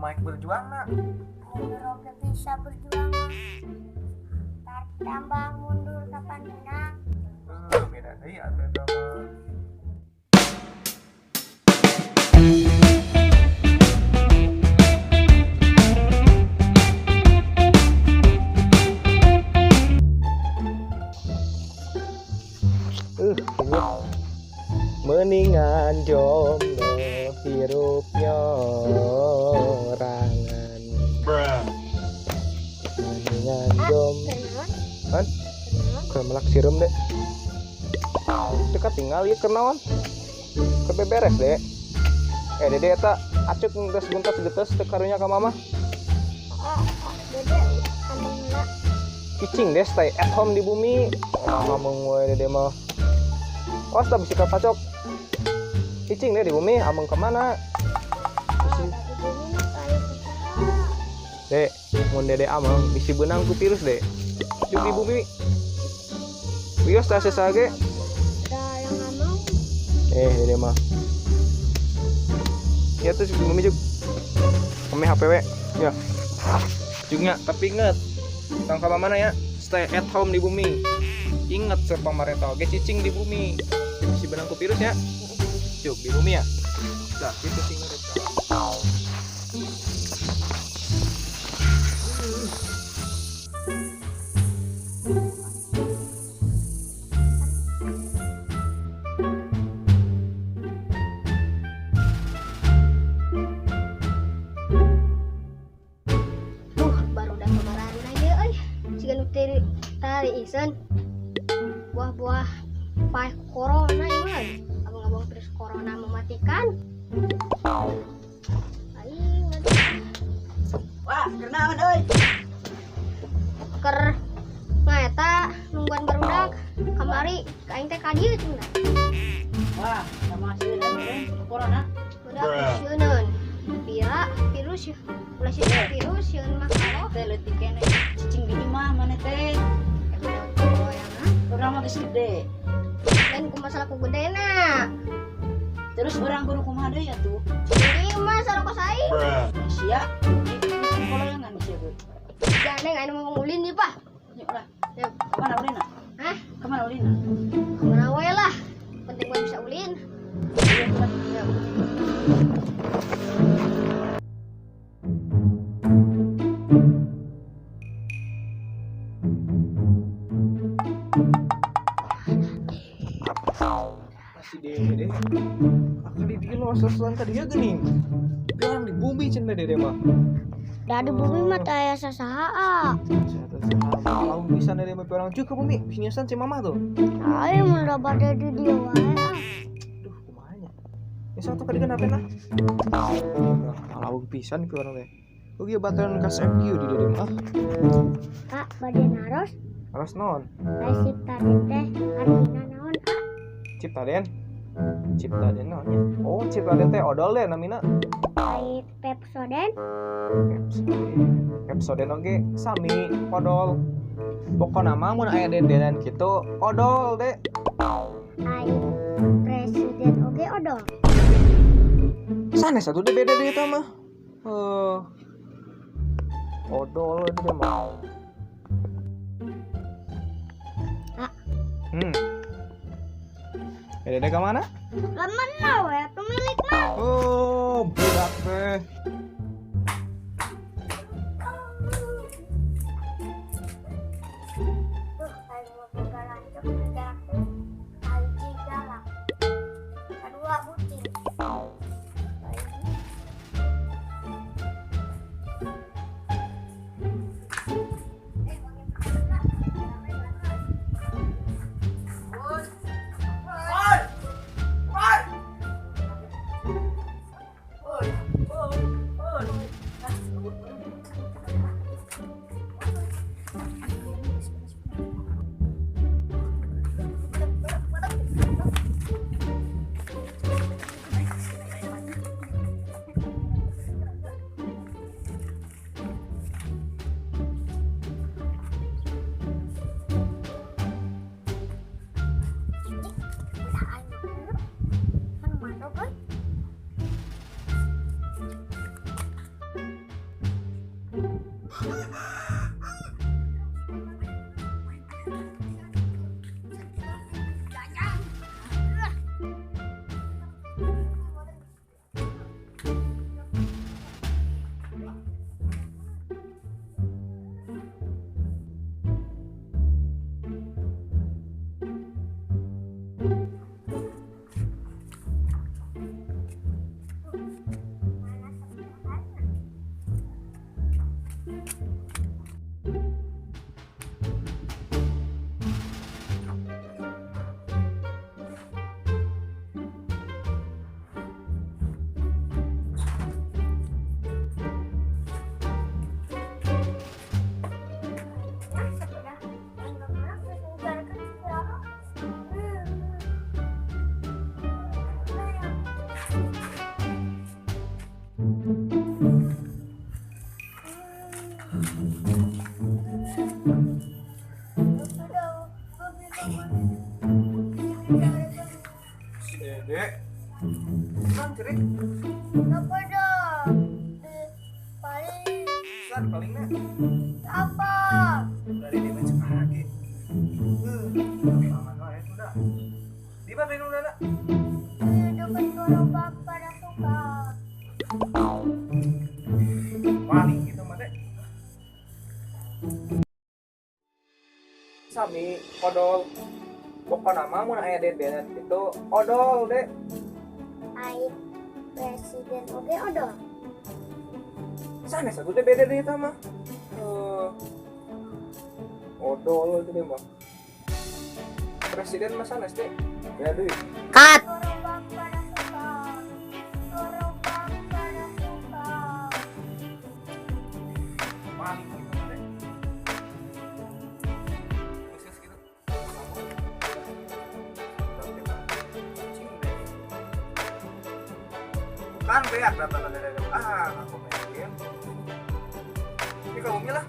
Kumaha berjuangna? Mundur oge bisa berjuang. Tarik tambang mundur kapan menang. Beda deui atuh eta mah. Mendingan jomblo hirup nyorangan. Mendingan jomblo. Kan? Keur melak sireum dek. Teu katinggal ieu keur naon? Keur beberes dek. Dede eta acuk geus guntas geutes teu karunya ka mama. Dede ameng heula. Cicing deh stay at home di bumi. Ngomong we dede mah. Awas lah bisi kapacok. Cicing deh di bumi, ameng kemana? Ah, da di bumi mah aya kusaha. Dek, mun dede ameng bisi beunang ku virus dek. Juk di bumi. Wios tah sesa ge. Da yang ameng. Dede mah. Ya tuh di bumi juk. Kami HP we. Ya. Juknya, tapi inget. Tong ka mana ya? Stay at home di bumi. Ingat ser pamarentah oge cicing di bumi. Bisi beunang ku virus ya. Juk di bumi ya. Nah, itu sih ngurus. Baru udah kemarin aja euy. Siga nu tari isen. Buah-buah paeh corona ieu mah. Abang-abang virus corona mematikan. Aing nanti. Wah, kenaon euy? Keur ngaeta nungguan barudak kamari ka aing teh ka dieu cenah. Wah, sama sieun euy corona. Udah sieun. Pira virus ulah sieun virus sieun mah kalau Teh leutik keneh cicing di imah maneh teh. Urang mah geus gede. Lain ku masalah ku gedena. Terus urang kudu kumaha deui atuh? Di imah sarua aing. Sia, koloyangan sia ge. Gandeng aing mau ngulin ieu, Pak. Yuk lah. Yuk. Kemana ulina? Hah? Kemana ulina? Kemana wae lah. Penting mah bisa ulin. Iya, lah. Yuk. Masih dede. Akan di dieu los-losan ka dieu geuning. Orang di bumi cenah dede mah. Da di bumi mah teu aya sasaha. Saha bisa dede mah orang juga ke bumi. Pinyasan si mama tuh. Aing mun da bade di dieu wae ah. Duh, kumaha nya? Ini satu kali kenapa nah? Malawung pisan ku urang teh. Ugi baturan ka SMQ di dede mah. Kak, bade naros? Naros naon? Ai Ciptaden teh artina naon, ah? Ciptaden? Ciptaden naon nya? Oh, Ciptaden teh odol deh namina. Ai Pepsoden? Pepsoden. Pepsoden oge sami odol. Pokona mah mun aya dendenan kitu odol deh. Ai presiden oge odol. Sanes atuh deh beda deui eta mah. Odol dia mah. Ah. Dede ke mana? Lah mana we pemilik mah. Oh, budak teh. Duh, aing mah boga lanceuk ngagalakeun kahiji galak. Kadua bucin. Tadi Apa dah? Paling san palingna apa? Dari dia macam lagi. Aman wae udah. Di mana ini udah? Dekat gerobak pada suka. Paling gitu mah teh. Sami odol. Pokokna mah mun aya deden itu odol deh. Ai presiden oge odol. Sanes aku teh beda deh eta mah. Odol itu deh mah. Presiden mah sanes teh. Ya deui. Cut. Gerobak pada suka. Gerobak pada suka. Paling gitu mah teh. Geus gitu. Kan beak datang dari ah, aku main game. Ini kamu lah.